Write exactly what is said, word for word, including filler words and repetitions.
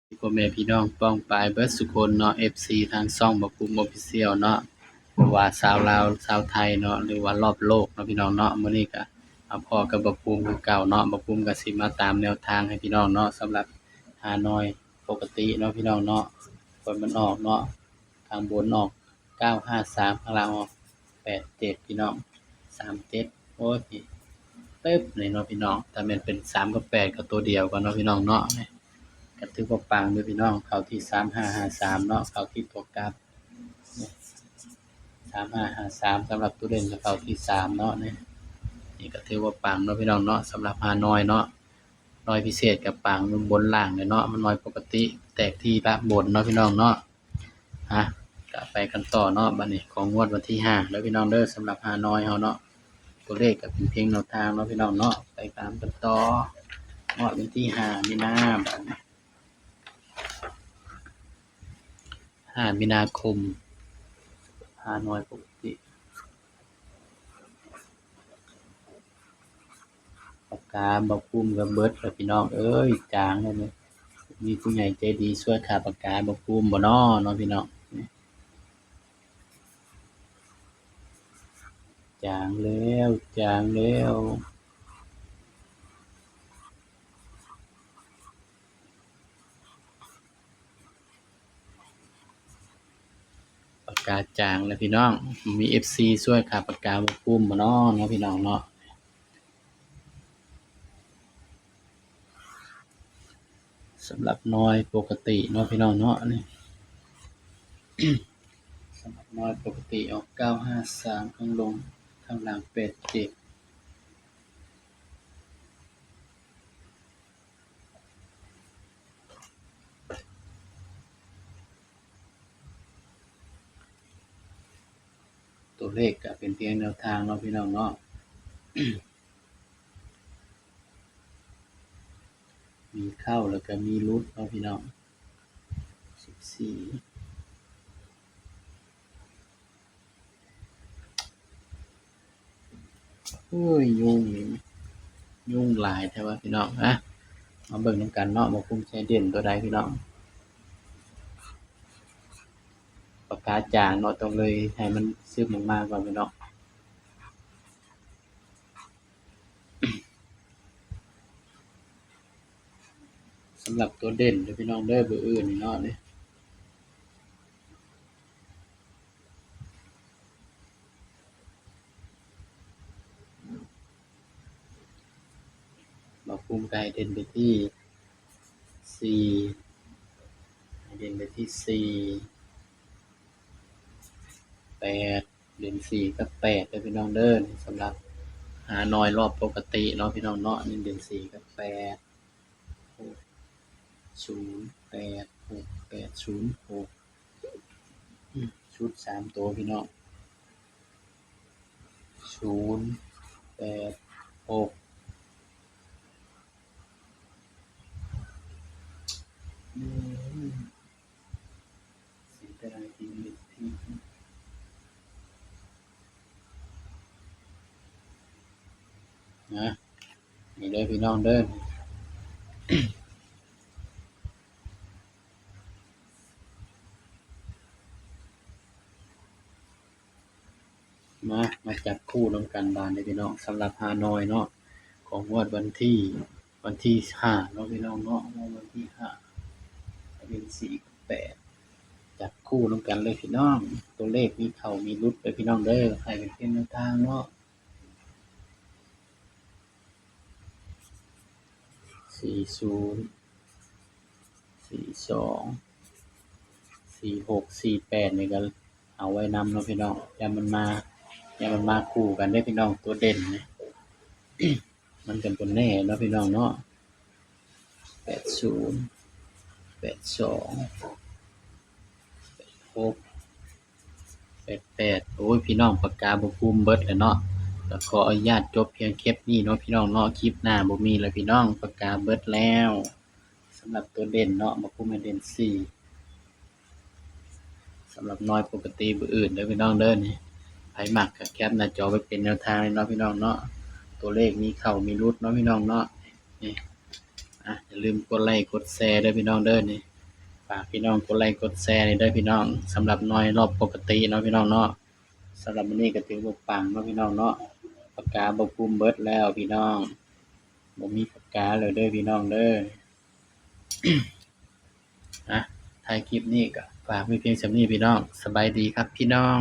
พ่อแม่พี่น้องป้องปายเบิดสุคนเนาะ เอฟซี ทางช่องบ่าวปุ้ม Official เนาะ บ่ว่าชาวลาวชาวไทยเนาะ หรือว่ารอบโลกเนาะพี่น้องเนาะ มื้อนี้ก็มาพ้อกับบ่าวปุ้มคือเก่าเนาะ บ่าวปุ้มก็สิมาตามแนวทางให้พี่น้องเนาะ สำหรับฮานอยปกติเนาะพี่น้องเนาะ ผลมันออกเนาะ ข้างบนออก เก้าห้าสาม ข้างล่างออก แปดเจ็ด พี่น้อง สามเจ็ด โอ้ย ตึ๊บเลยเนาะพี่น้อง ถ้าแม่นเป็น สาม กับ แปด ก็ตัวเดียวกันเนาะพี่น้องเนาะ ก็ถือว่าปังเด้อพี่น้อง เข้าที่ สามห้าห้าสาม เนาะ เข้าที่ตัวกลับ สามห้าห้าสาม สำหรับตัวเด่นก็เข้าที่ สาม เนาะ นี่ นี่ก็ถือว่าปังเนาะพี่น้องเนาะ สำหรับฮานอยเนาะ นอยพิเศษก็ปังบนล่างเลยเนาะ มันนอยปกติ แตกที่ละบนเนาะพี่น้องเนาะ ฮะ ก็ไปกันต่อเนาะ บัดนี้ของงวดวันที่ห้าเด้อพี่น้องเด้อ สำหรับฮานอยเฮาเนาะ ตัวเลขก็เป็นเพียงแนวทางเนาะพี่น้องเนาะ ไปตามกันต่อ งวดวันที่ห้ามีนา บัดนี้ ห้ามีนาคม ฮานอยปกติ ปากกาบ่าวปุ้มก็เบิดแล้วพี่น้องเอ้ย จางแล้วเนี่ย มีผู้ใหญ่ใจดีช่วยค่าปากกาบ่าวปุ้มบ่น้อเนาะพี่น้อง จางแล้ว จางแล้ว ปากกาจางแล้วพี่น้อง มี เอฟซี ช่วยค่าปากกาบ่าวปุ้มบ่น้อเนาะพี่น้องเนาะ สำหรับนอยปกติเนาะพี่น้องเนาะ นี่ สำหรับนอยปกติออก เก้าห้าสาม ข้างลง ข้างล่าง แปดเจ็ด ตัวเลขก็เป็นเพียงแนวทางเนาะพี่น้องเนาะ มีเข้าแล้วก็มีหลุดเนาะพี่น้อง สิบสี่ โอ้ย ยุงนี่ ยุงหลายแท้วะพี่น้อง อ่ะ มาเบิ่งนำกันเนาะ บ่าวปุ้มใช้เด่นตัวใดพี่น้อง ปากกาจางเนาะ ต้องเลยให้มันซึมออกมาก่อนพี่น้อง สำหรับตัวเด่นเด้อพี่น้องเด้อ เบอร์อื่นนี่เนาะ นี่ บ่าวปุ้มก็ให้เด่นไปที่ สี่ ให้เด่นไปที่ สี่ แปด เด่น สี่ กับ แปด เด้อพี่น้องเด้อ สำหรับฮานอยรอบปกติเนาะพี่น้องเนาะ นี่เด่น สี่ กับ แปด หก ศูนย์ แปด หก แปด ศูนย์ หก อืม ชุดสามตัวพี่น้อง ศูนย์ แปด หก อืม เสียดายจริงๆ นะ นี่เด้อพี่น้องเด้อ มา มาจับคู่นำกันบาดนี้พี่น้อง สำหรับฮานอยเนาะ ของงวดวันที่ วันที่ห้าเนาะพี่น้องเนาะ งวดวันที่ห้า เป็น สี่ กับ แปด จับคู่นำกันเลยพี่น้อง ตัวเลขมีเข้ามีหลุดเลยพี่น้องเด้อ ให้เป็นเพียงแนวทางเนาะ สี่ศูนย์ สี่สอง สี่หก สี่แปด นี่ก็เอาไว้นำเนาะพี่น้อง อย่ามันมา อย่ามันมาคู่กันเด้อพี่น้อง ตัวเด่นนี่ มันก็บ่แน่เนาะพี่น้องเนาะ แปดศูนย์ แปดสอง แปดหก แปดแปด โอ้ย พี่น้อง ปากกาบ่าวปุ้มเบิดแล้วเนาะ ก็ขออนุญาตจบเพียงคลิปนี้เนาะพี่น้องเนาะ คลิปหน้าบ่มีแล้วพี่น้อง ปากกาเบิดแล้ว สำหรับตัวเด่นเนาะ บ่าวปุ้มให้เด่น สี่ สำหรับนอยปกติเบอร์อื่นเด้อพี่น้องเด้อ นี่ ไผมักก็แคปหน้าจอไว้เป็นแนวทางเนาะพี่น้องเนาะ ตัวเลขมีเข้ามีหลุดเนาะพี่น้องเนาะ นี่ อ่ะ อย่าลืมกดไลค์กดแชร์เด้อพี่น้องเด้อ นี่ ฝากพี่น้องกดไลค์กดแชร์นี่เด้อพี่น้อง สำหรับหน่วยรอบปกติเนาะพี่น้องเนาะ สำหรับมื้อนี้ก็ถือว่าปังเนาะพี่น้องเนาะ ปากกาบ่คุ้มเบิดแล้วพี่น้อง บ่มีปากกาแล้วเด้อพี่น้องเด้อ อ่ะ ท้ายคลิปนี้ก็ฝากไว้เพียงส่ำนี้พี่น้อง สบายดีครับพี่น้อง